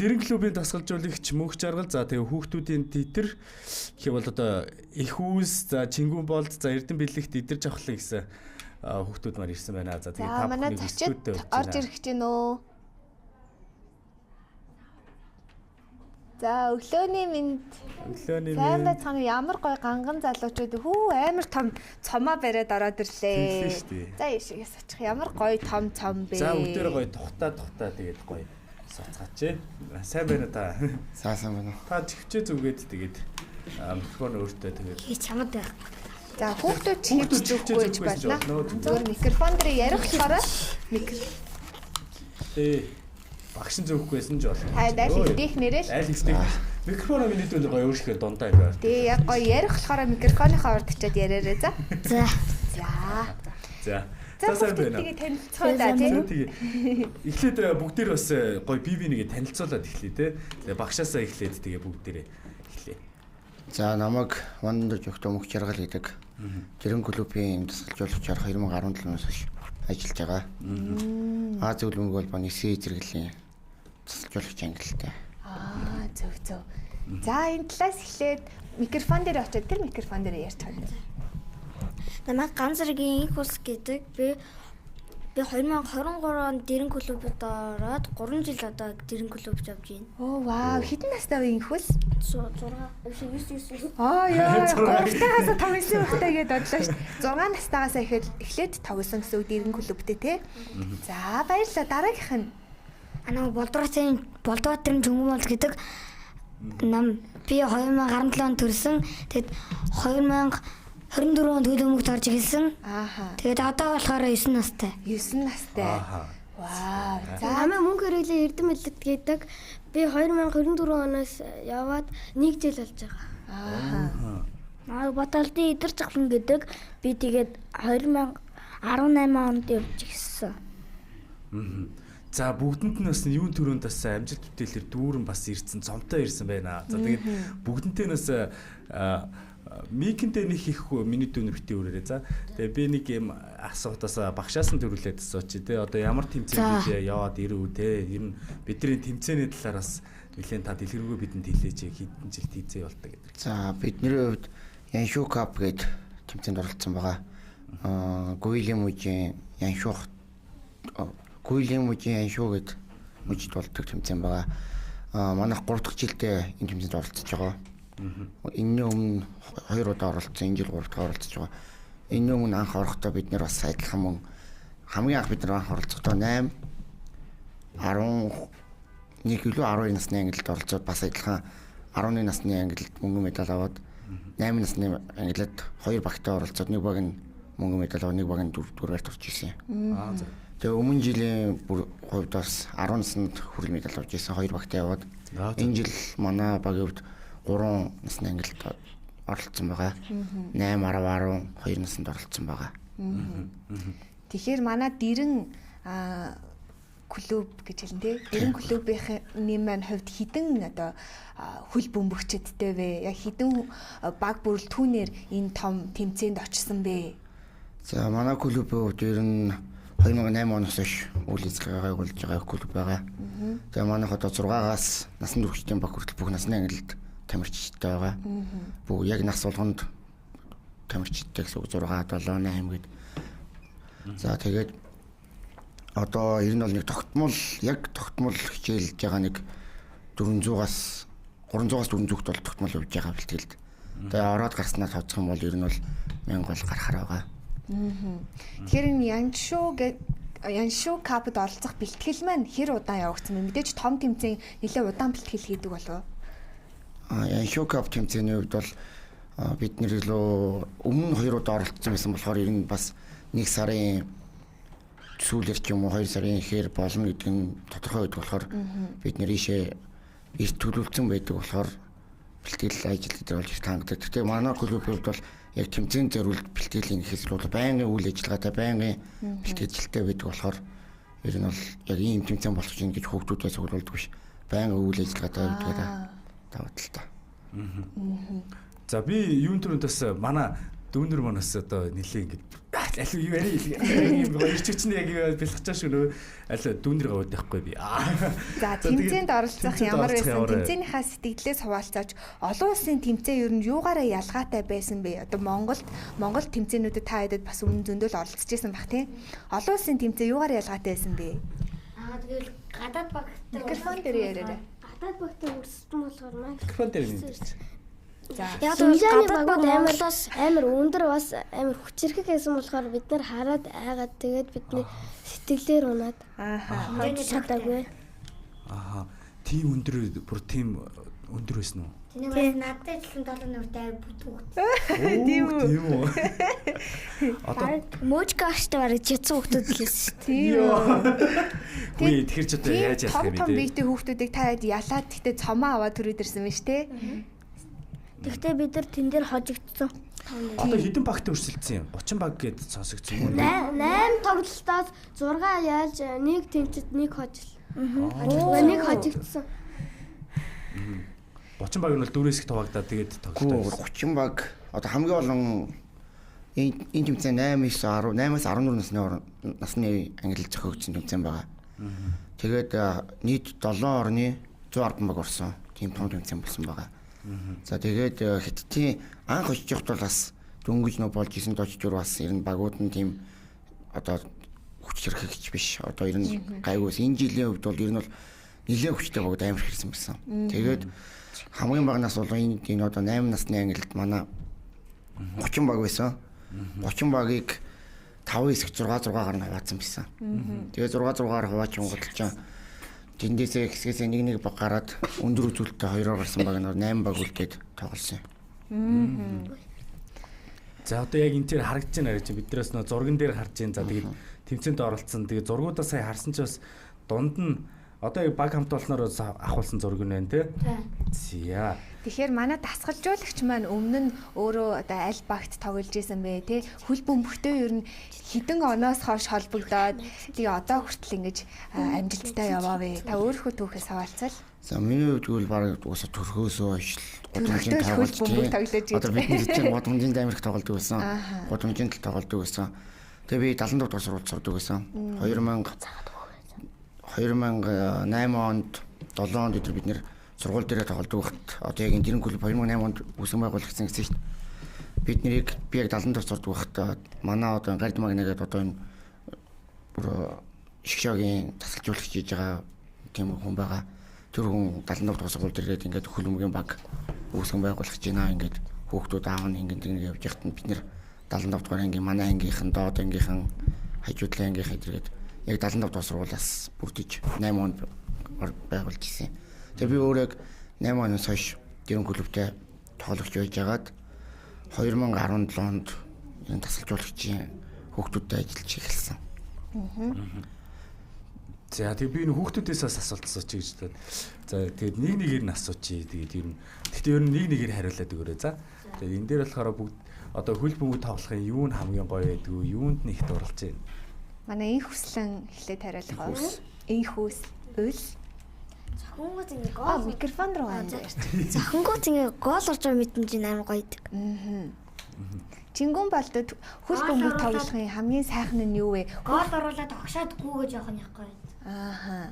Дэрэн клубын дасгалжуулагч Мөнх Жаргал, за тэгээ хүүхдүүдийн титр гэх бол одоо их үүс, за Чингүн болд, за Эрдэнэ бэлэгт идэр жавхлан гэсэн хүүхдүүд маань ирсэн байна. За тэгээ та манай зочид орж ирэх гэж байна уу? За өглөөний мэнд. Өглөөний мэнд. Сайн байцгаана уу? Ямар гоё ганган залуучууд хүү амар том цомоо бариад ороод ирлээ. За ийшээс очих. Ямар гоё том цом бэ? За бүгдээрээ гоё тухтаа тухтаа тэгээд гоё суцгаач. Сайн байна уу та? За сайн байна уу. Та чихвчээ зүгээд тэгээд микрофон өөртөө тэгээд. Хий чамд байх. За хүүхдүүд чихвч зүггүй гэж байна. Зүгээр микрофон дээр ярих болохоор микро. Тэ багш нь зөөхгүйсэн ч болно. Та аль хэдийнх нэрэл. Аль хэдийнх. Микрофоноо миний дүүнд гоё өөрчлөхөөр дундаа юм байна. Тий яг гоё ярих болохоор микрофоныхоо урд очиад яриарай за. За. За. За. За сайн байна. Тэгээ танилцуулаа тий. Тэгээ. Эхлээд бүгдээр бас гоё бие бинийгээ танилцуулаад эхлэе тий. Тэгээ багшаасаа эхлээд тэгээ бүгдээрээ эхлэе. За намайг Ванданд жогт Мөнх Жаргал гэдэг. Дэрэн клубын дасгалжуулагчаар 2017 оноос хойш ажиллаж байгаа. Аз хөлбөмбөг холбооны СЭ зэрэглэлийн дасгалжуулагч ангилалтай. Аа зөв зөв. За энэ талаас эхлээд микрофон дээр очиод тэр микрофон дээр ярьж байгаа. Намайг Ган зэргийн инх ус гэдэг. Би 2023 онд Дэрэн клубд ороод 3 жил одоо Дэрэн клубд явж байна. Оо вау, хэдэн настай вэ инх ус? 6 9 9 9. Аа яа, 3-тайгаас 5 9 хүүхдээ гэдээ бодлоо шүү дээ. 6 настайгаас эхлээд тогсон гэсэн үг Дэрэн клубтэй тий. За баярлалаа. Дараагийнх нь Анаа Болдуутарын Чүнгүн бол гэдэг нам би 2017 онд төрсэн. Тэгэд 2024 онд хөл бөмбөгт орж ирсэн. Ааха. Тэгээд одоо болохоор 9 настай. 9 настай. Вау. За намайг мөнгө хэрэглээ Эрдэнэ бэлэгт гэдэг. Би 2024 оноос яваад 1 жил болж байгаа. Ааха. Намайг Баталдын Идэр Жавхлан гэдэг. Би тэгээд 2018 онд явж ирсэн. За бүгдэнд нь бас юун төрөнд бас амжилт бүтээлэр дүүрэн бас ирсэн, цомтой ирсэн байна. За тэгээд бүгдэнтэй нь бас микэнтэй нэг их миний дүүнер битгий үрээрээ. За тэгээ би нэг юм асуутаас багшаас нь төрүүлээд асуучих тий. Одоо ямар тэмцээн гэж яваад ирв те. Ер нь бидний тэмцээний талаар бас нэлээд та дэлгэрэнгүй бидэнд хэлээч, хэдэн жил тийзээ болдог гэдэг. За бидний хувьд Яншуу кап гээд тэмцээнд оролцсон байгаа. Гуйлийн мужийн Яншуу Гуйлийн мужийн Яншуу гээд мужид болдог тэмцээн байгаа. Манайх 3 дахь жилдээ энэ тэмцээнд оролцож байгаа. Энэний өмнө 2 удаа оролцсон, энэ жил 3 дахь оролцож байгаа. Энэний өмнө анх орохдоо бид нэр бас адилхан мөн хамгийн анх бид нар анх оролцохдоо 8 11 илүү 12 насны ангилалд оролцоод бас адилхан 11 насны ангилалд мөнгөн медаль аваад 8 насны ангилалд 2 багтай оролцоод нэг баг нь мөнгөн медаль аваад нэг баг нь 4-р байрт орж ирсэн. Аа за. Тэгээ өмнө жилийн бүр хувьд бас 10 наснд хүрэл медаль авч ирсэн 2 багтай яваад. Энэ жил манай багийн хувьд 3 насны ангилалд оролцсон байгаа. 8, 10, 10, 2 наснд оролцсон байгаа. Тэгэхээр манай Дэрэн клуб гэж хэлнэ тий. Дэрэн клубийнхний маань хувьд хэдэн одоо хөл бөмбөгчдтэй вэ? Яг хэдэн баг бүрэлдэхүүнээр энэ том тэмцээнд очсон бэ? За манай клубийн хувьд ер нь 2008 оноос хойш үйл ажиллагаагаа явуулж байгаа клуб байгаа. Тэгээ манайх одоо 6-аас насан туршидын баг хүртэл бүх насны ангилалд тамирчидтай байгаа. Бүх яг нас болгонд тамирчидтай гэсэн үг 6, 7, 8 гээд. За тэгээд одоо ер нь бол нэг тогтмол яг тогтмол хичээлж байгаа нэг 400-аас 300-аас 400-т бол тогтмол явж байгаа бэлтгэлд. Тэгээ ороод гарснаа тооцох юм бол ер нь бол 1000 гол гарахаар байгаа. Тэгэхээр энэ Яншуу капд оролцох бэлтгэл маань хэр удаан явагдсан бэ? Мэдээж том тэмцээн нэлээд удаан бэлтгэл хийдэг болов уу? Яншуу кап тэмцээний хувьд бол бид нэр илүү өмнө 2 удаа оролцсон байсан болохоор ер нь бас 1 сарын сүүлээр ч юм уу 2 сарын ихээр болно гэдэг нь тодорхой байдаг болохоор бид нэр ийшээ эрт төлөвлөсөн байдаг болохоор бэлтгэл ажил дээр болж хангдаг. Гэхдээ манай клубын хувьд бол яг тэмцээн зориулт бэлтгэлийн гэхээс илүү байнгын үйл ажиллагаатай байнгын бэлтгэлтэй байдаг болохоор ер нь бол яг ийм тэмцээн болох чинь гэж хүүхдүүдээ цуглуулдаг биш. Байнгын үйл ажиллагаатай байдгаар давуу талтай. За би юун түрүүнд бас манай Дүүнер манаас одоо нилээ ингэж аль юу яри юм ирч хүчний яг юу бэлгэж шүү нөө аль дүүнер гаваад байхгүй би. За, тэмцээнд оролцох ямар байсан? Тэмцээнийхаа сэтгэлээс хуваалцаач. Олон улсын тэмцээн ер нь юугаараа ялгаатай байсан бэ? Одоо Монголд Монгол тэмцээнүүдэд та хэдэд бас өмнө зөндөл оролцож байсан бах тий. Олон улсын тэмцээн юугаар ялгаатай байсан бэ? Аа, тэгэл гадаад багтай микрофон дээр яриарай. Гадаад багтай өрсөлдөн болохоор маань микрофон дээр нэмж. За. Яг л гадаад баг Монголоос амар өндөр бас амар хүчирхэг байсан болохоор бид нар хараад айгаад тэгээд бидний сэтгэлээр унаад. Ааха. Хожиж чадаагүй. Ааха. Тийм өндөр бүр тийм өндөр байсан уу? Тэний бас надтай адилхан долоо нүртэй бүтүүг. Тийм үү? Тийм үү? Одоо Мөжка агштай бараг жицэн хүмүүс л байсан шүү дээ. Тийм үү? Үгүй, тэгэхээр ч одоо яаж ялах юм бэ? Том том биетэй хүүхдүүдийг та хэд ялаад гэхдээ цомоо аваад төрөөд ирсэн юм шүү дээ. Тэгвэл бид нар тэн дээр хожигдсон. Одоо хэдэн багт өрсөлдсөн юм? 30 баг гэд сонсогдсон юм уу? 8 тоглолтоос 6 яалж 1 тэмцэд 1 хожил. Нэг хожигдсон. 30 баг нь бол дөрөв хэсэгт хуваагдаад тэгээд тоглолтоо. 30 баг одоо хамгийн олон энэ тэмцээн 8 9 10 8-аас 14 насны ангилал зохиогдсон тэмцээн байгаа. Тэгээд нийт 7 орны 110 баг орсон. Тийм том тэмцээн болсон байгаа. За тэгээд Хятадын анх очиж явахд бол бас дөнгөж нөө болж исэн дочжур бас ер нь багууд нь тийм одоо хүч хэрхэгч биш. Одоо ер нь гайгүйс. Энэ жилийн хувьд бол ер нь бол нэлээд хүчтэй багууд амар хэрсэн байсан. Тэгээд хамгийн бага нас бол энэ одоо 8 насны ангилалд манай 30 баг байсан. 30 багийг 5 хэсэг 6 6-аар нь хуваацсан байсан. Тэгээд 6 6-аар хуваачингууд ч тэндээсээ хэсгээсээ нэг нэг баг гараад өндөр үзүүлэлттэй хоёроор гарсан баг нь 8 баг үлдээд тоглосон юм. За одоо яг энэ төр харагдаж байна гэж биднээс нөө зурган дээр харж байна. За тэгээд тэмцээнд оролцсон. Тэгээд зургуудаа сая харсан чи бас дунд нь одоо яг баг хамт олноор авахулсан зураг нь байна те. За. Тэгэхээр манай дасгалжуулагч маань өмнө нь өөрөө одоо аль багт тоглож исэн бэ те. Хөл бөмбөгтэй ер нь хэдэн оноос хойш холбогдоод тэгээ одоо хүртэл ингэж амжилттай яваа вэ. Та өөрийнхөө түүхээс хаваалцал. За миний хувьд гэвэл баг угаасаа төрхөөсөө хойш гудамжинд тоглож тоглож. Одоо бид нар чинь гудамжинд Америк тоглодог байсан. Гудамжинд л тоглодог байсан. Тэгээ би 74 дугаар сургуульд сурдаг байсан. 2008 онд 7 онд өдөр бид нэр сургууль дээрээ тоглодог байхад одоо яг энэ Дэрэн клуб 2008 онд үүсгэн байгуулагдсан гэсэн чинь бид нарыг би яг 74 сурдаг байхад манай одоо Гард Магна гэдэг одоо энэ бүр шгшогийн тасалжуулагч хийж байгаа тийм хүн байгаа. Тэр хүн 74 дугаар сургууль дээрээ ингээд хөлбөмбөгийн баг үүсгэн байгуулах гэж байна. Ингээд хүүхдүүд аав нь ингээд ингээд явж байхад бид нэр 75 дугаар ангийн манай ангийнхан, доод ангийнхан, хажуудлын ангийнхан зэрэгэд яг 75 дугаар сургуулиас бүрдэж 8 онд байгуулж ирсэн. Тэгээ би өөрөө 8 оноос хойш Дэрэн клубтэй тоглогч байж хагаад 2017 онд энэ тасалжуулагчийн хүүхдүүдтэй ажиллаж эхэлсэн. За тэгээ би энэ хүүхдүүдээс бас асуулт асуучих гэж байна. За тэгээд нэг нэгээр нь асуучих. Тэгээд ер нь гэхдээ ер нь нэг нэгээр хариулаад өгөөрэй. За. Тэгээд энэ дээр болохоор бүгд одоо хөл бөмбөг тоглохын юу нь хамгийн гоё байдгүй, юунд нь их дурлж байна? Манай инх хүслэн эхлээд хариулах уу? Инх хүс уйл. Захингууд ингээ гол микрофон руу ярьж. Захингууд ингээ гол орж байгаа мэдрэмж амар гоё идэг. Чингүн болдод хөл бөмбөг тоглохын хамгийн сайхан нь юу вэ? Гол оруулаад огшоод гүүгэж явах нь яахгүй. Ааха.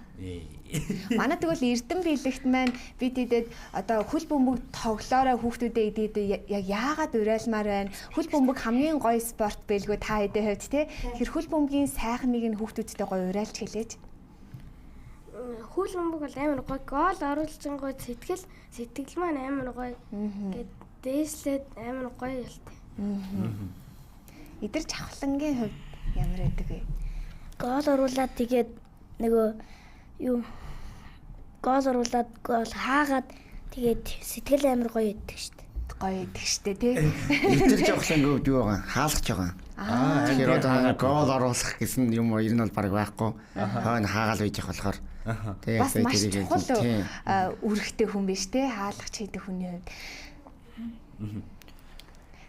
Манай тэгвэл Эрдэнэ биелэгт маань бид хэдэд одоо хөл бөмбөг тоглоорой хүүхдүүдээ идэд яг яагаад уриалмаар байна? Хөл бөмбөг хамгийн гоё спорт байлгүй та хэдийн хувьд те. Тэр хөл бөмбөгийн сайхныг нь хүүхдүүдтэй гоё уриалж хэлээч. Хөл бөмбөг бол амар гоё. Гол оруулчихгоо сэтгэл маань амар гоё. Ингээд дээшлээд амар гоё ялтай. Идэр чавхлангийн хувьд ямар байдаг вэ? Гол оруулаад тэгээд нөгөө юу гол оруулаад гол хаагаад тэгээд сэтгэл амар гоё идэг шүү дээ. Гоё идэг шүү дээ тий. Идэр жавхлангийн хувьд юу байгаа? Хаалгач байгаа. Тэгэхээр одоо гол оруулах гэсэн юм ер нь бол баг байхгүй. Хойно хаагаал байж явах болохоор. Тэгээд бас маш чухал үүрэгтэй хүн биш тий. Хаалгач хийдэг хүний хувьд.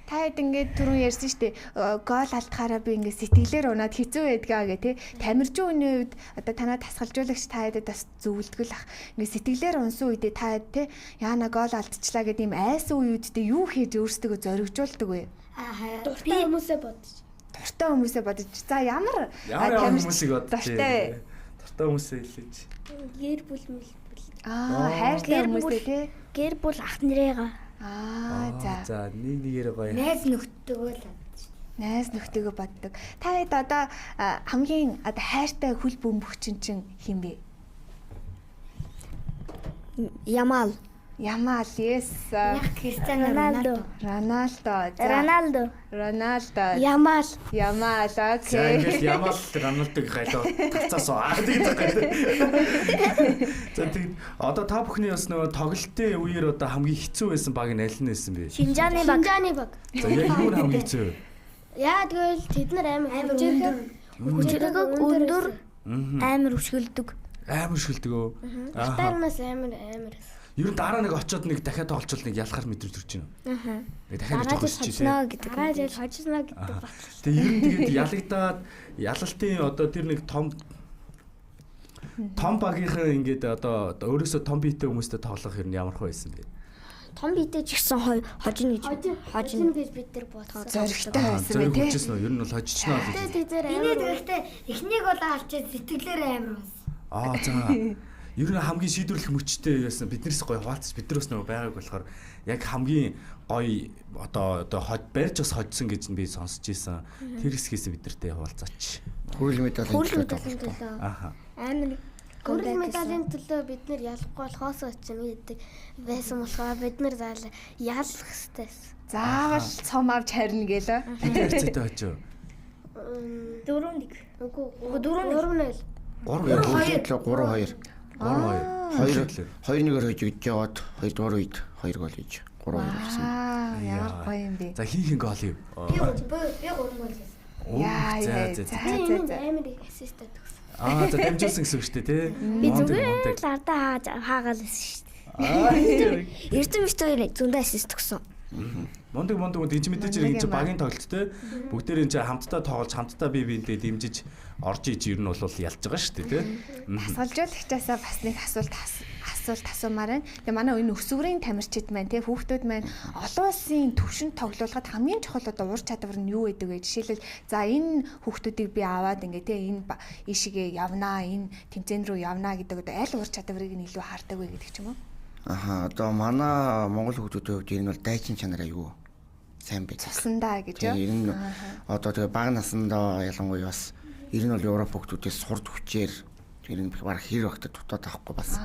Та хэд ингээд түрүүн ярьсан шүү дээ. Гол алдахаараа би ингээд сэтгэлээр унаад хэцүү байдгаа гэ тий. Тамирчин хүний хувьд одоо танаа тасгалжуулагч та хэдэд бас зөвлөдгөл ах. Ингээд сэтгэлээр унсан үедээ та хэд тий яана гол алдчихлаа гэдэг ийм айсан үеүддээ юу хийж өөрсдөө зоригжуулдаг вэ? Дуртай хүмүүсээ бодож. Дуртай хүмүүсээ бодож. За ямар хүмүүсийг бодож. Дуртай. Дуртай хүмүүсээ хэлээч. Гэр бүл мэл. Аа, хайртай хүмүүсээ тий. Гэр бүл ах нэрээгаа. Аа, за. За, нэг нэгээрээ гоё. Найз нөхдөдөө л. Найз нөхдөдөө боддог. Та хэд одоо хамгийн одоо хайртай хөл бөмбөгчин чинь хэн бэ? Ямал. Ямал, yes. Кристиано Роналдо. Роналдо. Роналдо. Роналдо. Ямал. Ямал, окей. За ингээл Ямал Роналдог гайлаа тацаас аа тэгж байгаа. За тэг одоо та бүхний бас нөгөө тоглолтын үеэр одоо хамгийн хэцүү байсан баг нь аль нь байсан бэ? Шинжааны баг. Шинжааны баг. За яг юу хамгийн хэцүү? Яа тэгвэл тэд нар амар хүчирхэг өндөр амар өшгөлдөг. Амар өшгөлдөг өө. Аа. Таарнаас амар. Ер нь дараа нэг очиод нэг дахиад тоглолцвол нэг ялахар мэдрэмж төрж байна. Аа. Дахиад нэг жоох хожно гэдэг. Дараа жил хожно гэдэг батлаа. Тэгээ ер нь тэгээд ялагдаад ялалтын одоо тэр нэг том багийнхан ингээд одоо өөрөөсөө том биетэй хүмүүстэй тоглох ер нь ямар хөө байсан бэ? Том биетэй ч гэсэн хожно гэж хожно гэж бид нар бодсон. Зоригтой байсан бэ тий. Зориг үү? Ер нь бол хожчихно л гэж. Энийг гэхдээ эхнийг бол алчаад сэтгэлээр амар болсон. Аа за. Ер нь хамгийн шийдвэрлэх мөчтэй байсан. Биднээс гоё хуваалцаж бид нар бас нөгөө байгааг болохоор яг хамгийн гоё одоо хож барьж бас хожсон гэж нь би сонсч ийсэн. Тэр хэсгээс бидэртэй хуваалцаач. Хүрэл медалийн төлөө. Аа. Амар хүрэл медалийн төлөө бид нар ялахгүй бол хоосоо очино гэдэг байсан болохоор бид нар заалаа ялах хэрэгтэй байсан. Заавал цом авч харина гэлээ. Бид харьцаатай очив. 4-1. Үгүй 4-0. 3-2 3-2. 3-2. 2-1-ээр хожигдож яваад 2 дугаар үед 2 гол хийж 3-2 болсон. Аа, ямар гоё юм бэ. За хин хин гол юм. Би 3 гол хийсэн. Яа, за. Амар их ассист өгсөн. Аа, за дамжуулсан гэсэн үг шүү дээ, тий. Би зүгээр л ардаа хаагаал байсан шүү дээ. Аа, Эрдэм бит хоёр зөндөө ассист өгсөн. Мундаг энэ мэдээж хэрэг энэ чинь багийн тоглолт те. Бүгдээр энэ чинь хамтдаа тоглож хамтдаа бие биендээ дэмжиж орж иж ер нь бол ялж байгаа шүү дээ те. Дасгалжуулагчаасаа бас нэг асуулт асуумаар байна. Тэгээ манай энэ өсвөрийн тамирчид маань те хүүхдүүд маань олон улсын төвшөнд тоглуулахад хамгийн чухал одоо ур чадвар нь юу гэдэг вэ? Жишээлбэл за энэ хүүхдүүдийг би аваад ингээ те энэ ийшээгээ явнаа, энэ тэмцээн рүү явнаа гэдэг одоо аль ур чадварыг нь илүү хардаг вэ гэдэг ч юм уу? Аха, одоо манай монгол хүүхдүүдийн хувьд ер нь бол дайчин чанар аягүй сайн байдаг. Цусандаа гэж юу? Ер нь одоо тэгээ бага насндаа ялангуяа бас ер нь бол Европ хүүхдүүдээс сурд хүчээр ер нь баг хэр багтад дутаад авахгүй бас.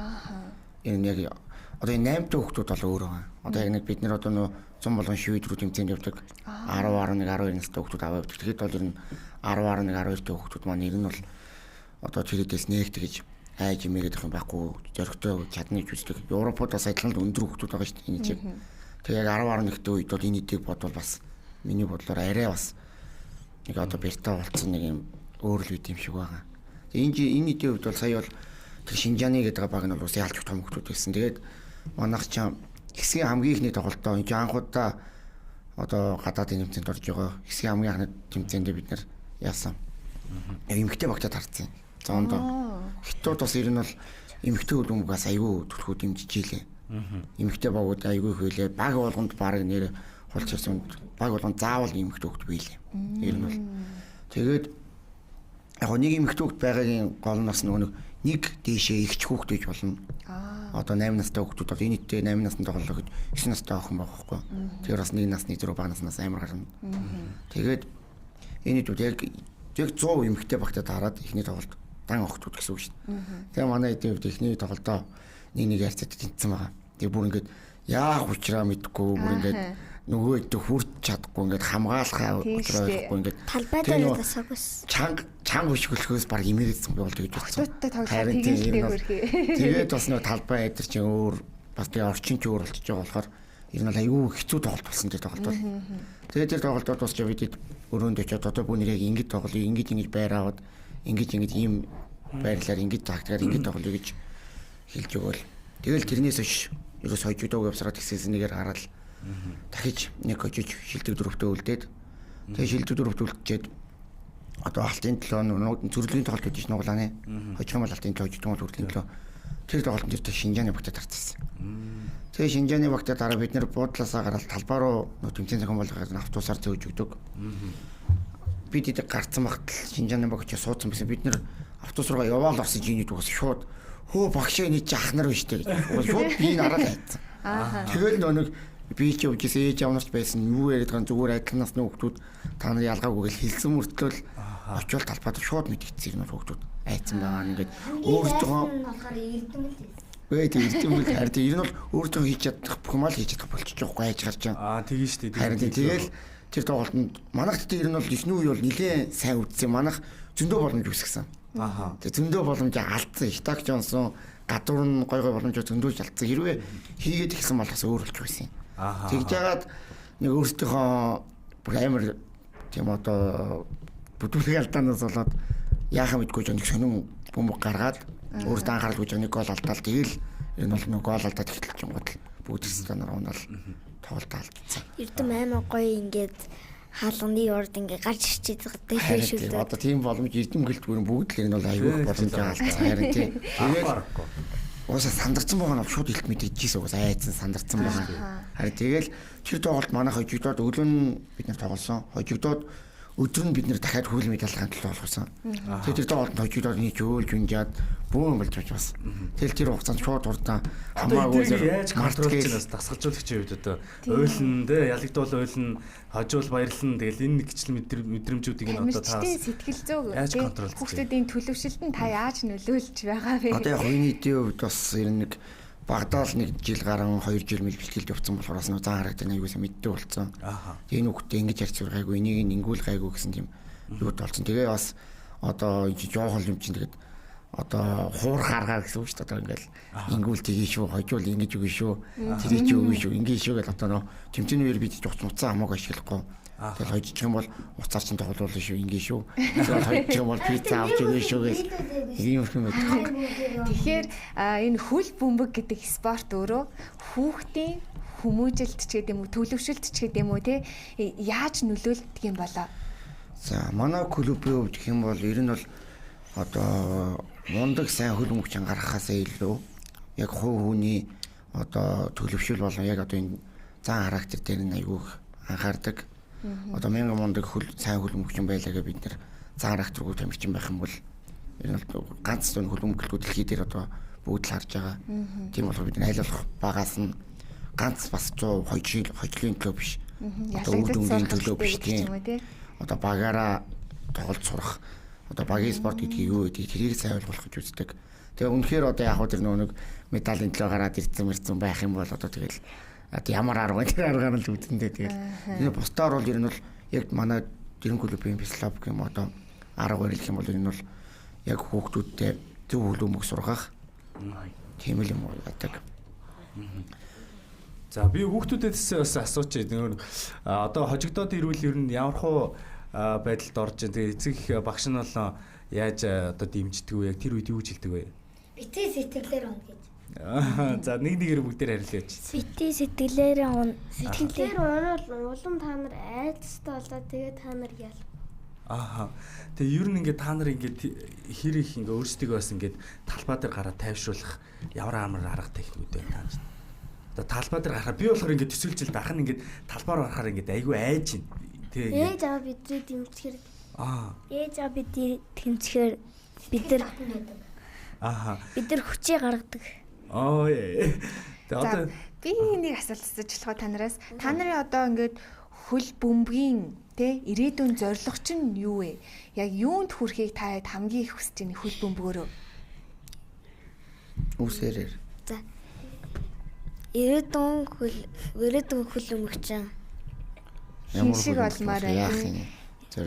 Ер нь яг одоо энэ 8 дахь хүүхдүүд бол өөр байгаа. Одоо яг нэг бид нэр одоо нөө 100 болгон швед рүү тэмцээнд явдаг 10 11 12 настай хүүхдүүд аваа явдаг. Тэгэхэд бол ер нь 10 11 12 дахь хүүхдүүд маань ер нь бол одоо тэрээс нэг тэгж айж имээгээд их юм байхгүй зоригтой чадна гэж үздэг. Европод бас адилхан л өндөр хүүхдүүд байгаа шүү дээ энэ чиг. Тэгээ яг 10 11-т үед бол энэ эдийг бодвол бас миний бодлоор арай бас нэг одоо Британи болцсон нэг юм өөр л үт юм шиг байгаа. Энэ энэ эдийн хувьд бол сая бол тэр Шинжааны гэдэг баг нь бол ус ялч том хүүхдүүд байсан. Тэгээд манайх ч хэсгийн хамгийн ихний тоглолтоо энэ анхудаа одоо гадаадын тэмцээнд орж байгаа. Хэсгийн хамгийн анхны тэмцээндээ бид нар яасан. Яг эмгтэй багтаа тарцсан. Зоондоо. Хятад бас ер нь бол эмэгтэй хөлбөмбөгөөс айгүй түлхүү дэмжиж ийлээ. Эмэгтэй багууд айгүй хөлөө баг болгонд баг нэр хулц ирсэн баг болгонд заавал эмэгтэй хөлт биелээ. Ер нь бол тэгээд яг нэг эмэгтэй хөлт байгаагийн гол нь бас нөгөө нэг дээшээ ихч хүүхд гэж болно. Одоо 8 настай хүүхдүүд бол энэ нийтдээ 8 насны тоглолоо гэхэд 9 настай охин байгаа байхгүй. Тэгэхээр бас нэг насны зөрүү бага наснаас амар гарна. Тэгээд энэ нийтүүд яг 100 эмэгтэй багтаа дараад эхний тоглолт дан охтууд гэсэн үг шүү дээ. Тэгээ манай эдийн хувьд эхний тоглолтоо нэг харьцаад тэнцсэн байгаа. Тэгээ бүр ингээд яах учраа мэдгүй бүр ингээд нөгөө идэв хүрч чадахгүй ингээд хамгаалахаа учраа ойлгохгүй ингээд талбай дээр тасаагүй. Чанга хөшгөлөхөөс баг имээгээдсэн би бол тэгж бодсон. Харин тэгээд бас нөгөө талбай эдэр чинь өөр бас тэгээ орчин ч өөр болчихж байгаа болохоор ер нь бол айгүй хэцүү тоглолт болсон тэр тоглолт бол. Тэгээд тэр тоглолтод бас бид өрөөнд очиод одоо бүх нэрийг ингэж тоглоё, ингэж ингэж байр аваад ингэж ингэж ийм байрлалаар ингэж тактикаар ингэж тоглоё гэж хэлж өгөөл. Тэгэл тэрнээс хойш ерөөс хожигдоог явсараад тэгсээс нэгээр хараад дахиж нэг хожиж шилдэг дөрөвтөө үлдээд тэгээ шилдэг дөрөвтөө үлдчихэд одоо алтын төлөө зүрлэгийн тоглолт хийж нуглааны. Хожих юм бол алтын төлөө, хожигдсон бол зүрлэгийн төлөө. Тэр тоглолтын дээр Шинжааны багтад гарцсан. Тэгээ Шинжааны багтад дараа бид нэр буудлаасаа гараад талбай руу нөө тэмцээн зохион байгуулахад автобусаар зөөж өгдөг. Бид идэг гарцсан багт Шинжааны багч суудсан байсан. Бид нэр автобус руугаа яваал орсон жинүүд угаас шууд хөө багш энэ чи ах нар биш үү гэж. Шууд би нараад айцсан. Тэгэл нөө нэг би ч явж ирсэн ээж аав нарч байсан юу яриад байгаа зүгээр адилхан насны хүүхдүүд та нар ялгаагүй гэж хэлсэн мөртлөө очиод талбайд шууд мэдгэцсэн юм хүүхдүүд айцсан байгаа ингээд өөртөө болохоор эрдэм л байсан. Үгүй тийм эрдэм л харин тийм ер нь бол өөртөө хийж чадах бүх юм л хийж чадах болчих жоохгүй айж гарч байгаа. Аа тэгин шүү дээ. Харин тэгэл тэр тоглолтод манайх тэр ер нь бол эхний үе бол нэлээд сайн үдсэн. Манайх зөндөө боломж үүсгэсэн. Ааха. Тэр зөндөө боломж алдсан. Итак Джонсон гадуур нь гой гой боломж зөндөөж алдсан. Хэрвээ хийгээд эхэлсэн бол бас өөр болчих байсан юм. Тэгж яагаад нэг өөрсдийнхөө бүр амар тийм одоо бүдүүлэг алдаанаас болоод яахаа мэдгүй жоо нэг сонин бөмбөг гаргаад өөртөө анхааралгүй жоо нэг гол алдаал тэгэл энэ бол нэг гол алдаад эхэлж гингууд л бүгд станаар унаал тоглолт алдсан. Эрдэм амар гоё ингээд хаалганы урд ингээд гарч ирчээд байгаа шүү дээ. Одоо тийм боломж эрдэм гэлтгүй бүгд л энэ бол аюух боломж алдсан. Харин тийм. Тэгээд уусаа сандарсан байгаа нь шууд илт мэдчихсэн уусаа айцсан сандарсан байгаа. Харин тэгэл тэр тоглолт манайх хожигдоод өглөө нь бид нар тоглосон. Хожигдоод өдөр нь бид нэр дахиад хөл медальхын төлөө тоглосон. Тэр тоглолтод хожигдоод нэг өөлж унжаад бөөн болж байж бас. Тэгэл тэр хугацаанд шууд хурдан хамаагүй яаж контролж бас дасгалжуулагчийн хувьд одоо уйлан тэ ялагдвал уйлан хожуул баярлан тэгэл энэ нэг гिचл мэдрэмжүүдийг нь одоо та сэтгэл зүй хүүхдүүдийн төлөвшөлт нь та яаж нөлөөлж байгаа вэ? Одоо яг хүний эдийн хувьд бас ер нь нэг багтаал нэг жил гарan 2 жил мэлбэлтгэлд явцсан болохоор бас зан харагдана аюулсаа мэддэг болсон. Тэгээ энэ хүүхдээ ингэж ярьж сургаагүй, энийг нь ингүүл гайгүй гэсэн тийм юуд болсон. Тэгээ бас одоо жоохон юм чинь тэгээд одоо хуурах аргаар гэсэн үг шүү дээ. Одоо ингээл ингүүл тгий шүү, хожуул ингэж үгүй шүү, тэрий чи үгүй шүү, ингэ шүү гэж одоо нөө тэмцээний үеэр бид уцаа хамаагүй ашиглахгүй. Тэгэл хожчих юм бол уцаар чинь тоглоулна шүү, ингэ шүү. Тэгэл хожчих юм бол пицца авч өгнө шүү гэж ийм юм байдаг. Тэгэхээр энэ хөл бөмбөг гэдэг спорт өөрөө хүүхдийн хүмүүжилт ч гэдэг юм уу, төлөвшөлт ч гэдэг юм уу те яаж нөлөөлдөг юм болоо? За манай клубын хувьд гэх юм бол ер нь бол одоо мундаг сайн хөл бөмбөгчин гаргахаасаа илүү яг хувь хүний одоо төлөвшөл болон яг одоо энэ зан характер дээр нь айгүйх анхаардаг. Одоо мянган мундаг хөл сайн хөл бөмбөгчин байлаа гэж бид нэр зан характергүй тамирчин байх юм бол ер нь ганц зүүн хөл бөмбөглөгүүд дэлхий дээр одоо бүгд л харж байгаа. Тийм болохоор бид аль болох багаас нь ганц бас 100 хожлын төлөө биш. Одоо үр дүнгийн төлөө биш тийм. Одоо багаараа тоглолт сурах одоо багийн спорт гэдгийг юу гэдгийг тэрийг сайн ойлгох гэж үздэг. Тэгээ үнэхээр одоо яг хөө тэр нөгөө нэг медалийн төлөө гараад ирсэн байх юм бол одоо тэгэл одоо ямар арга вэ тэр аргаар л үзэндээ тэгэл. Тэгээ бусдаар бол ер нь бол яг манай Дэрэн клубын Бислав гэх юм одоо арга барил гэх юм бол энэ бол яг хүүхдүүдтэй зөв хөл бөмбөг сургах тийм л юм байдаг. За би хүүхдүүдээс бас асуучих. Одоо хожигдоод ирвэл ер нь ямар хуу байдалд орж ин тэгээ эцэг их багш нь болон яаж одоо дэмждэг вэ? Яг тэр үед юу гэж хэлдэг вэ? Битгий сэтгэлээр унаа гэж. За нэг нэгээр бүгдээр харилцаач. Битгий сэтгэлээр унаа. Сэтгэлээр унаал улам та нар айдастай болоо тэгээ та нар ял. Ааха. Тэгээ ер нь ингээд та нар ингээд хэр их ингээд өөрсдийгөө бас ингээд талбай дээр гараад тайвшруулах ямар амар арга техникүүд байна та нар. Одоо талбай дээр гарахаар би болохоор ингээд төсөөлж л дарах нь ингээд талбай руу гарахаар ингээд айгүй айж байна. Тэгээ ээж аваа бидний дэмжихээр ээж аваа бидний дэмжихээр бид нар бид нар хүчээ гаргадаг. Аа. Тэгээ одоо би нэг асуулт асууж болох та нараас та нарын одоо ингээд хөл бөмбөгийн тэ ирээдүйн зорилго чинь юу вэ? Яг юунд хүрэхийг та хамгийн их хүсэж байна хөл бөмбөгөөрөө? Үсэрээр. За. Ирээдүйн хөл бөмбөгчин. Хин шиг болмоор байна.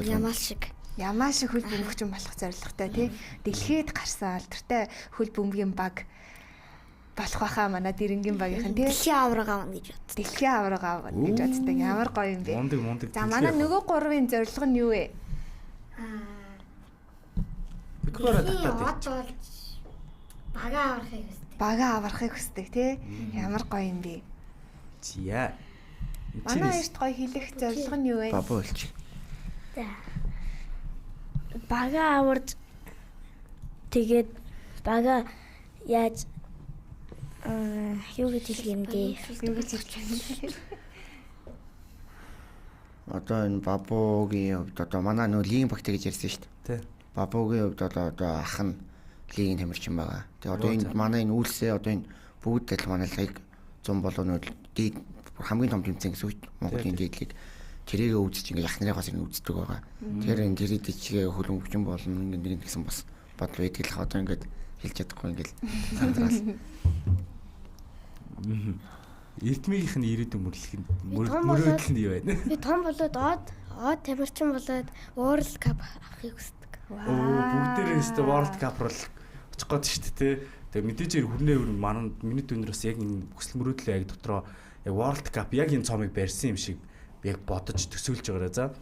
Ямаа шиг. Ямаа шиг хөл бөмбөгчин болох зорилготой тий. Дэлхийд гарсан алдартай хөл бөмбөгийн баг болох байхаа манай Дэрэнгийн багийнхан тий. Дэлхийн аварга авна гэж боддог. Дэлхийн аварга авна гэж боддог. Ямар гоё юм бэ? Мундаг мундаг. За манай нөгөө гурвын зорилго нь юу вэ? Бикбара татаад болж бага аврахыг хүсдэг. Бага аврахыг хүсдэг тий. Ямар гоё юм бэ? Зя. Манай хоёрт гоё хэлэх зорилго нь юу вэ? Бабаа болчих. За. Бага аварж тэгээд бага яаж Юу гэж хэлэх юм дээ? Юу гэж хэлэх юм бэ? Одоо энэ Бабугийн хувьд одоо манай нөө лигийн багтай гэж ярьсан шүү дээ. Тий. Бабугийн хувьд одоо ах нь лигийн тамирчин байгаа. Тэгээ одоо энэ манай энэ үйлсээ одоо энэ бүгд л манай лиг 100 болоо нөө дээд хамгийн том тэмцээн гэсэн үг Монголын дээд лиг тэрийгэ үзэж ингээд ах нарыгаас энэ үздэг байгаа. Тэгэхээр энэ тэрийг чигээ хөлбөмбөчин болно ингээд нэг гэсэн бас бодол байдаг л одоо ингээд хэлж чадахгүй ингээд сандрал. Эрдмигийнх нь ирээдүйн мөрлөх нь мөрөөдөл нь юу байна? Би том болоод од тамирчин болоод World Cup авахыг хүсдэг. Бүгдээрээ өстө World Cup руу очих гээд шүү дээ, тэ. Тэгээ мэдээж хүрнээ хүрэн манай миний дүүнер бас яг энэ хүсэл мөрөөдлөө яг дотроо яг World Cup яг энэ цомыг барьсан юм шиг яг бодож төсөөлж байгаарай за.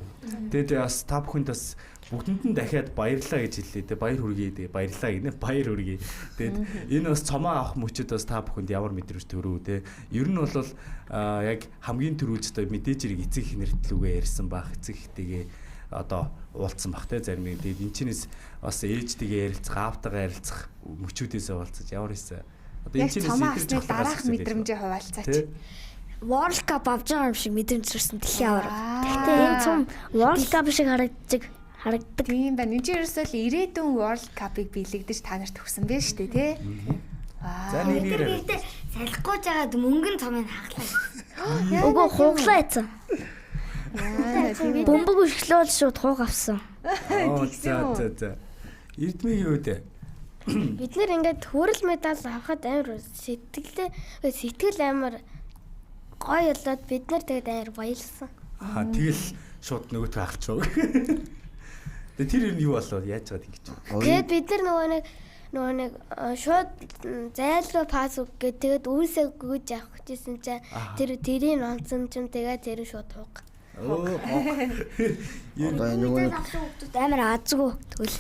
Тэгээд бас та бүхэнд бас бүгдэнд нь дахиад баярлалаа гэж хэллээ те. Баяр хүргэе те. Баярлалаа гинэ. Баяр хүргэе. Тэгээд энэ бас цомоо авах мөчөд бас та бүхэнд ямар мэдрэмж төрөв те. Ер нь бол яг хамгийн түрүүлж одоо мэдээж хэрэг эцэг их нэртлүүгээ ярьсан бах, эцэг ихтэйгээ одоо уулзсан бах те зарим нэг. Тэгээд энэ чинээс бас ээжтэйгээ ярилцах, аавтайгаа ярилцах мөчүүдээсээ уулзаж ямар хийсэн. Одоо энэ чинээс идэж дараах мэдрэмжээ хуваалцаач. World Cup авч байгаа юм шиг мэдрэмж төрсөн дэлхийн аварга. Гэхдээ энэ цом World Cup шиг харагддаг. Тийм байна. Энд чинь ерөөсөө л ирээдүйн World Cup-ыг бэлэгдэж та нарт өгсөн байх шүү дээ, тий? За нэг нэр. Бид салихгүй жагаад мөнгөн цомыг хаглаа. Үгүй хуглаа ийцэн. Бөмбөг өшглөөл шууд хуг авсан. За за за. Эрдмийн юу дээ? Бид нэр ингээд хүрэл медаль авахад амар сэтгэл амар гоё болоод бид нар тэгээд амар баярлсан. Аа тэгэл шууд нөгөөтгөө авчихв. Тэгээд тэр юм юу болов? Яаж чад ингэж. Тэгээд бид нар нөгөө нэг шууд зайлгүй пас үг гээд тэгээд үүсээ гүйж авах гэжсэн чинь тэр тэрийг онцсон чинь тэгээд тэр шууд хуг. Одоо нөгөө нэг амар азгүй тэгвэл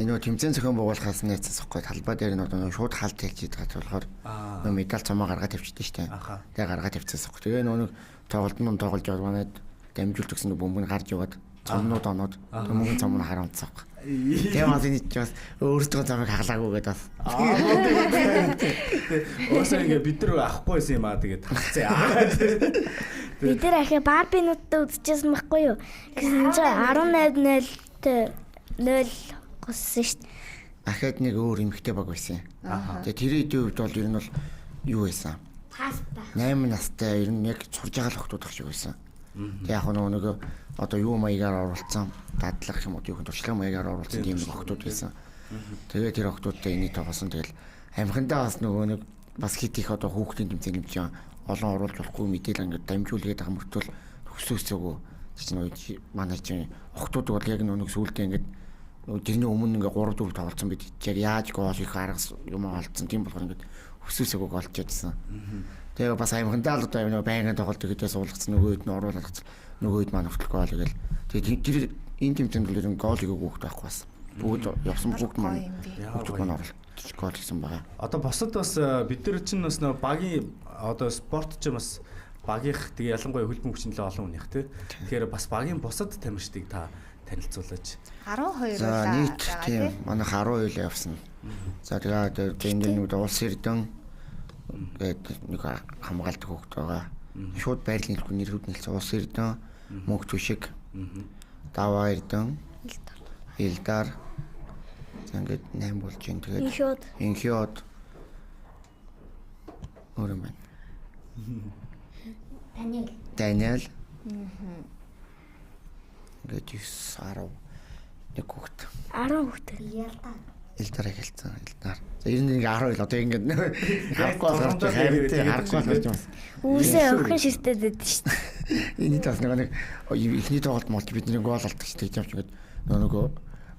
энэ нөгөө тэмцээн зохион байгуулахаас найцаас ихгүй талбай дээр нь одоо шууд хаалт хэлж байгаа болохоор нөгөө медаль цомоо гаргаад тавьчихдаг шүү дээ. Тэгээ гаргаад тавьчихсан ихгүй. Тэгээ нөгөө нэг тоглолт нь тоглож яваад манайд дамжуулж өгсөн бөмбөг нь гарч яваад цомнууд оноод мөнгөн цом нь харамцсан ихгүй. Тэгээ бас энэ ч бас өөртөө цомыг хаглаагүй гэдэг бас. Уусаа ингээ бид нар авахгүй байсан юм аа тэгээд хацсан. Бид нар ахи Барбинуудтай үзчихсэн байхгүй юу? Гэсэн чинь 18-0-тэй 0 госсон шүү дээ. Ахад нэг өөр эмэгтэй баг байсан. Тэгээ тэр үеийн хувьд бол ер нь бол юу байсан? 8 настай ер нь яг сурж байгаа л охтууд ах шиг байсан. Тэгээ яг нөгөө одоо юу маягаар оролцсон, дадлах юм уу, юу туршлага маягаар оролцсон тийм нэг охтууд байсан. Тэгээ тэр охтуудтай энийг тоглосон. Тэгэл амхандаа бас нөгөө нэг бас хит их одоо хүүхдийн тэмцээн юм чинь олон оруулж болохгүй мэдээлэл ингээд дамжуулгээд байгаа мөртөл хөсөөсөөгөө чинь манай чинь охтууд бол яг нэг сүултээ ингээд тэрний өмнө ингээд 3 4 тоглолцсон бид яг яаж гол их арга юм олцсон тийм болохоор ингээд хөсөөсөөгөө голж чадсан. Тэгээ бас амхандаа л одоо нөгөө байнгын тоглолт гэдээс суулгацсан нөгөө хэд нь оруулаад нөгөө хэд маань хүртэл гол гээл. Тэгээ тэр энэ тэмцээнд бол ер нь гол хийгээгүй хүүхд байхгүй бас. Бүгд явсан бүгд маань оролцож гол хийсэн байгаа. Одоо бусад бас бид нар чинь бас нөгөө багийн одоо спорт ч бас багийнх тэгээ ялангуяа хөлбөмбөг хүчин нэлээ олон хүнийх тий. Тэгэхээр бас багийн бусад тамирчдыг та танилцуулаач. 12 за нийт тийм манайх 12 явсан. За тэгээд энэ дэр нэг улс эрдэн гээд нэг хамгаалдаг хүүхд байгаа. Шууд байрлал нэлэхгүй нэрүүд нэлсэн улс эрдэн, мөнх түшиг, даваа эрдэн, Илдар. За ингээд 8 болж байна. Тэгээд Инхиод өөр юм байна. Даниэл. Ингээд 9 10 нэг хүүхэд. 10 хүүхэд. Илдар эхэлсэн. Илдар. За ер нь нэг 12 одоо ингээд харахгүй болохоор харахгүй болохоор юм. Үүсээ охин ширтээд байдаг шүү дээ. Эний тас нэг эхний тоглолт молт бидний гол алддаг шүү дээ. Юм ингээд нөгөө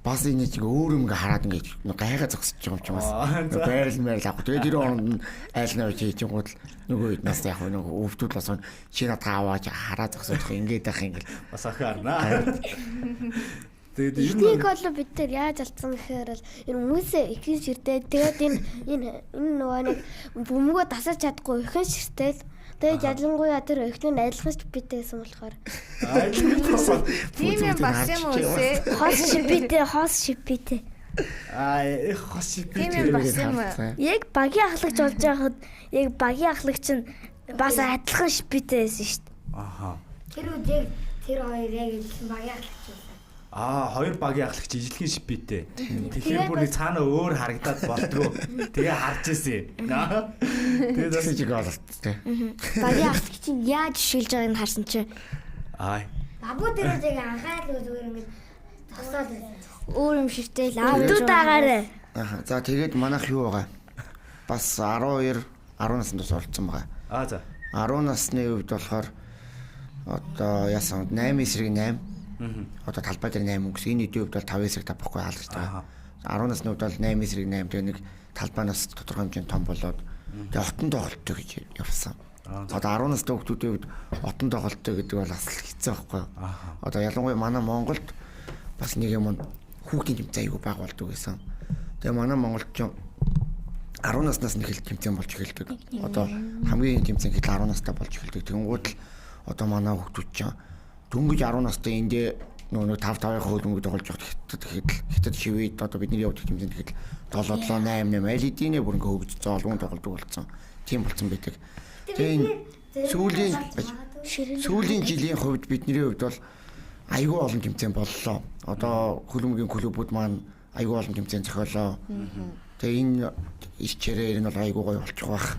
бас энэ чиг өөр юм ингээ хараад ингээ гайхаа зогсож байгаа юм чи бас байрал байрал авах. Тэгээд тэр оронд нь айл нь авч хийж гол нөгөө хэд нас яг нөгөө өвдүүд бас чи надад аваач хараа зогсож байгаа ингээд байх ингээл бас охин харнаа. Тэгээд ер нь бол бид тэр яаж алдсан гэхээр л энэ хүмүүсээ ихэн ширтээ. Тэгээд энэ энэ энэ нөгөө нэг бөмбөгөө тасаж чадахгүй ихэн ширтээл. Тэгээд ялангуяа тэр охин нь айлгаж битэй гэсэн болохоор. Тийм юм бас юм үсэ. Хос шипэтэй, хос шипэтэй. Аа их хос Тийм юм бас юм. Яг багийн ахлагч болж байхад яг багийн ахлагч нь бас адилхан шипэтэй байсан шүү дээ. Аха. Тэр үед яг тэр хоёр яг ижилхэн багийн ахлагч байсан. Аа хоёр багийн ахлагч ижилхэн шипэтэй. Тэгэхээр бүр нэг цаана өөр харагдаад болдгоо. Тэгээ харж ирсэн. Тэгээд бас Тэгсэн чиг ололттой. Багийн ахлагч нь яаж шилж байгааг нь харсан чинь аа Бабу тэр үед яг анхаарал зүгээр ингэж зогсоод байсан. Өөр юм ширтэл аав Дүү даагаарэ. Аха. За тэгээд манайх юу байгаа? Бас 12 10 наснд бас оролцсон байгаа. Аа за. 10 насны хувьд болохоор одоо яасан 8 эсрэг 8. Одоо талбай дээр 8 өнгөс. Энэ үеийн хувьд бол 5 эсрэг 5 баггүй хаалгаж байгаа. 10 насны хувьд бол 8 эсрэг 8 тэгээ нэг талбайнаас тодорхой хэмжээнд том болоод тэгээ отон тоглолттой гэж явсан. Одоо 10 настай хүүхдүүдийн хувьд отон тоглолттой гэдэг бол бас л хэцүү байхгүй. Одоо ялангуяа манай Монголд бас нэг юм хүүхдийн тэмцээн аягүй бага болдог гэсэн. Тэгээ манай Монголд ч 10 наснаас нь эхэлж тэмцээн болж эхэлдэг. Одоо хамгийн тэмцээн гэхэл 10 настай болж эхэлдэг. Тэгэнгүүт л одоо манай хүүхдүүд чинь дөнгөж 10 настай эндээ нөгөө нэг 5 5-ын хөлбөмбөг тоглож явахад хятад гэхэд л хятад шивэд одоо бидний явдаг тэмцээнд гэхэд 7 7 8 8 аль хэдийнэ бүр ингээ хөгж зоолгон тоглодог болсон. Тийм болсон байдаг. Тэгээ энэ сүүлийн жилийн хувьд бидний хувьд бол айгүй олон тэмцээн боллоо. Одоо хөлбөмбөгийн клубүүд маань айгүй олон тэмцээн зохиолоо. Тэгээ энэ ичээрээ энэ бол айгүй гоё болчих واخ.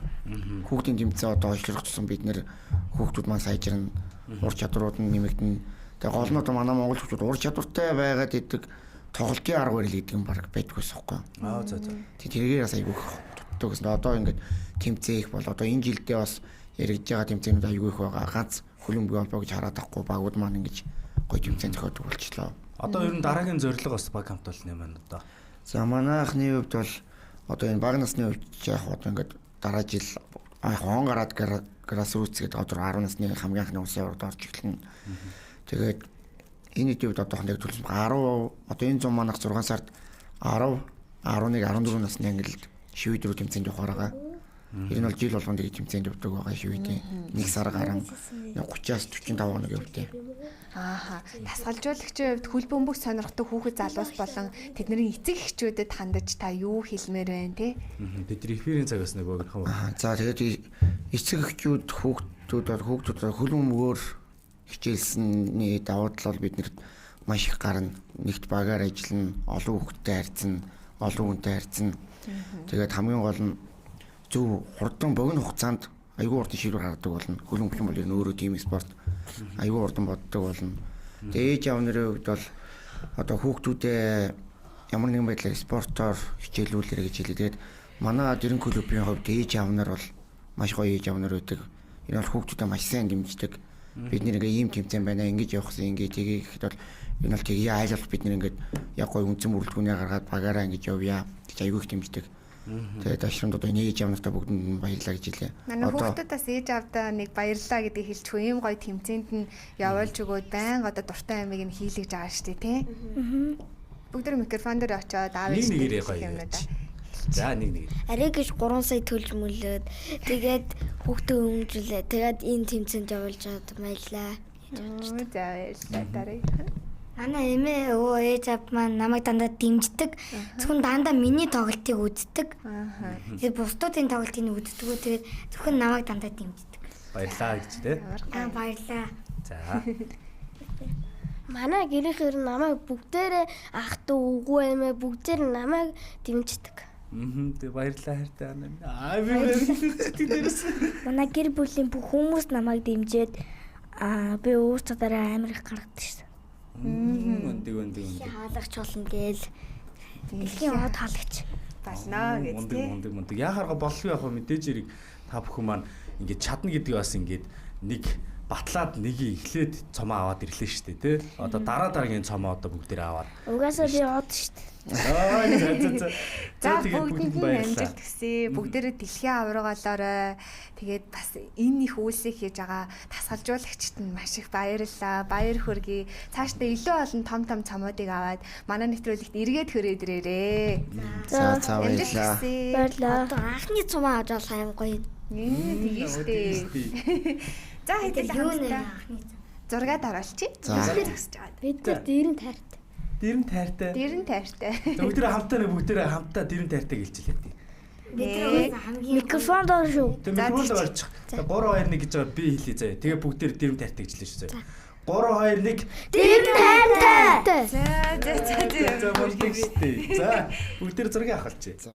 Хүүхдийн тэмцээн одоо хойшлох тусам бид нэр хүүхдүүд маань сайжирна, ур чадварууд нь нэмэгдэнэ. Тэгээ гол нь одоо манай монгол хүүхдүүд ур чадвартай байгаад идэг тоглолтын арга барил гэдэг юм баг байдгүйс байхгүй. Аа за за. Тэг тэргээр бас айгүй их дутдаг гэсэн. Одоо ингээд тэмцээн их бол одоо энэ жилдээ бас яригдж байгаа тэмцээнүүд айгүй их байгаа. Ганц хөлбөмбөгийн холбоо гэж хараад тахгүй багууд маань ингэж гоё тэмцээн зохиодог болчлоо. Одоо ер нь дараагийн зорилго бас баг хамт олны маань одоо. За манайхны хувьд бол одоо энэ бага насны хувьд яг одоо ингээд дараа жил яг он гараад grassroots гэдэг одоо 10 насны хамгийн анхны улсын аваргад орж эхэлнэ. Тэгээд энэ үеийн хувьд одоохондоо яг төлсөн 10 одоо энэ зам манайх 6 сард 10 11 14 насны ангилалд шивэд рүү тэмцээнд явахаар байгаа. Тэр нь бол жил болгон тэгээд тэмцээнд явдаг байгаа шивэдийн. 1 сар гарan 30-аас 45 хоног явдаг. Ааха. Дасгалжуулагчийн хувьд хөл бөмбөг сонирхдаг хүүхэд залуус болон тэдний эцэг эхчүүдэд хандаж та юу хэлмээр байна те? Бид реферийн цаг бас нэг богинохон. За тэгээд эцэг эхчүүд хүүхдүүд бол хүүхдүүд хөл бөмбөгөөр хичээлсэний давуу тал бол бид нэрт маш их гарна. Нэгт багаар ажиллана, олон хүүхэдтэй харьцана, олон хүнтэй харьцана. Тэгээд хамгийн гол нь зөв хурдан богино хугацаанд айгүй хурдан шийдвэр гаргадаг болно. Хөл бөмбөг бол ер нь өөрөө тим спорт айгүй хурдан боддог болно. Тэгээ ээж аав нарын хувьд бол одоо хүүхдүүдээ ямар нэгэн байдлаар спортоор хичээлүүлээрэй гэж хэлээ. Тэгээд манай дэрэн клубын хувьд ээж аав нар бол маш гоё ээж аав нар байдаг. Энэ бол хүүхдүүдээ маш сайн дэмждэг. Бид нэр ингээ ийм тэмцээн байна, ингэж явахсан, ингээ тгий гэхэд бол энэ бол тгий айл болох бид нэр ингээд яг гоё үндсэн бүрэлдэхүүнээ гаргаад багаараа ингэж явъя гэж айгүй их дэмждэг. Тэгээд ашрамд одоо энэ ээж аав нартаа бүгдэнд нь баярлалаа гэж хэлье. Манай хүүхдүүд бас ээж аавдаа нэг баярлалаа гэдгийг хэлчихв. Ийм гоё тэмцээнд нь явуулж өгөөд байнга одоо дуртай амийг нь хийлгэж байгаа шүү дээ, тий? Бүгд тэр микрофон дээр очиод аав Нэг ээжтэй нэгээрээ хэлэх гоё юмнуудаа. ярьж. За нэг нэг. Арай гэж 3 сая төлж мөлөөд тэгээд хүүхдээ өмжүүлээ. Тэгээд энэ тэмцээнд явуулж чад баярлаа. Оо, За баярлалаа дараа. Манай эмээ өвөө ээж аав маань намайг дандаа дэмждэг. Зөвхөн дандаа миний тоглолтыг үздэг. Ааха. Тэгээд бусдуудын тоглолтыг нь үздэггүй. Тэгээд зөвхөн намайг дандаа дэмждэг. Баярлалаа гэж тий. Аа баярлаа. За. Манай гэрийнх ер нь намайг бүгдээрээ ах トゥ үгүй эмээ бүгдээр намайг дэмждэг. Мм тэг баярлалаа хайртай ана минь. Аа би хэлчихдэг дээрээс. Манай гэр бүлийн бүх хүмүүс намайг дэмжиж аа би өөр чадвараа амар их гаргадаг шээ. Өндөг өндөг өндөг. Хаалгач болно гээл. Дэлхийн од хаалгач. Болно гэж Мундаг тий. мундаг мундаг. Яхаарга боллоо яг хөө мэдээж хэрэг та бүхэн маань ингээд чадна гэдэг бас ингээд нэг батлаад нэгийг эхлээд цомоо аваад ирлээ шүү дээ тий. Одоо дараа дараагийн цомоо одоо бүгдээрээ аваад. Угаасаа би од шүү дээ. Аа за за за. За тэгээд бүгдэнд бүгдэнд нь баярлалаа. амжилт хүсье. Бүгдээрээ дэлхийн аварга болоорой. Тэгээд бас энэ их үйлсийг хийж байгаа тасгалжуулагчид нь маш их баярлалаа. Баяр хүргэе. Цаашдаа илүү олон том том цомоодыг аваад манай нэвтрүүлэгт эргээд хүрээд ирээрээ. За за Амжилт баярлалаа. хүсье. Баярлаа. Одоо анхны цумаа авч болох аим гоё. Ээ, тэгэн штэ. За Тэр хэдэл юу нэр хамтдаа анхны цум. зургаад оруулчих. За. Зогсож байгаа. Бид нар дэрэн тайрт. Дэрэн тайртай. Дэрэн тайртай. За бүгдээрээ хамтаа нэг бүгдээрээ хамтаа дэрэн тайртай гэлчлээ тий. Бид нар хамгийн Микрофон доор шүү. Тэгээ микрофон орчих. 3 2 1 гэж байгаа би хэлье заяа. Тэгээ бүгдээр дэрэн тайртай гэж хэлнэ шүү заяа. 3 2 1. Дэрэн тайртай. За за за За болдог шүү дээ. За бүгдээр зургийг авахалчээ.